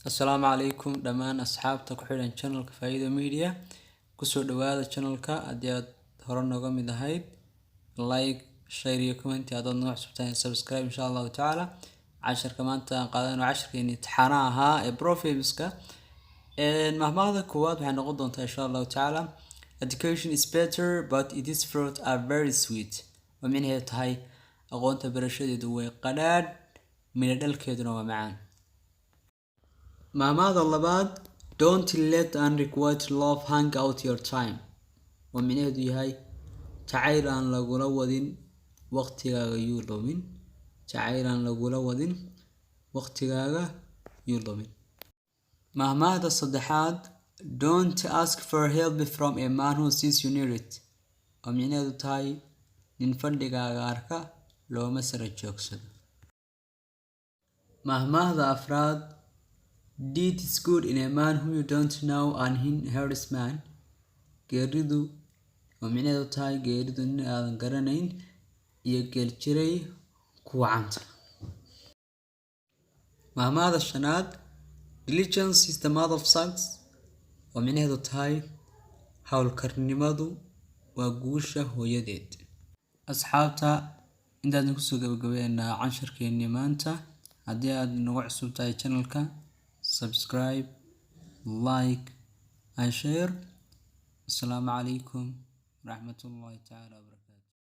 Assalaamu calaykum dhammaan asxaabta ku xidhan channelka Faa'iido Media. Kusoo dhawaada channelka haddii aad hore nooga mid ahayd. Like, share iyo comment. Haddaad noo cusub tahay, subscribe, insha Allahu tacaala. Casharka maanta aan qaadano casharkeeni imtixaanaha ahaa ee proverbska. Mahmaahda koowaad waxay noqon doontaa, insha Allahu tacaala, "Education is bitter, but its fruit are very sweet," oo micnaheedu tahay aqoonta barashadeedu way qadhaadh, midho dhalkeeduna waa macaan. Mahmaahda labaad, "Don't let unrequited love hang out your time," oo micnaheedu yahay jacayl aan lagula wadin waqtigaaga yuu lumin. Jacayl aan lagula wadin waqtigaaga yuu lumin. Mahmaahda saddexaad, "Don't ask for help from a man who sees you need it," oo micnaheedu tahay nin fadhigaaga arka looma sara joogsado. Mahmaahda afraad, "Death is good in a man whom you don't know and in herdsman." Geeridu, oo micnaheedu tahay geeridu nin aadan garanayn iyo geeljiray ku wacanta. Mahmaahda shanaad, "Diligence is the mother of success," oo micnaheedu tahay hawlkarnimadu waa guusha hooyadeed. Asxaabta, intaasna kusoo gabagabeynaa casharkeennii maanta. Haddii aad nagu cusub tahay channelka, subscribe, like and share. Asalaamu calaykum waraxmatullaahi tacaala wabarakatu.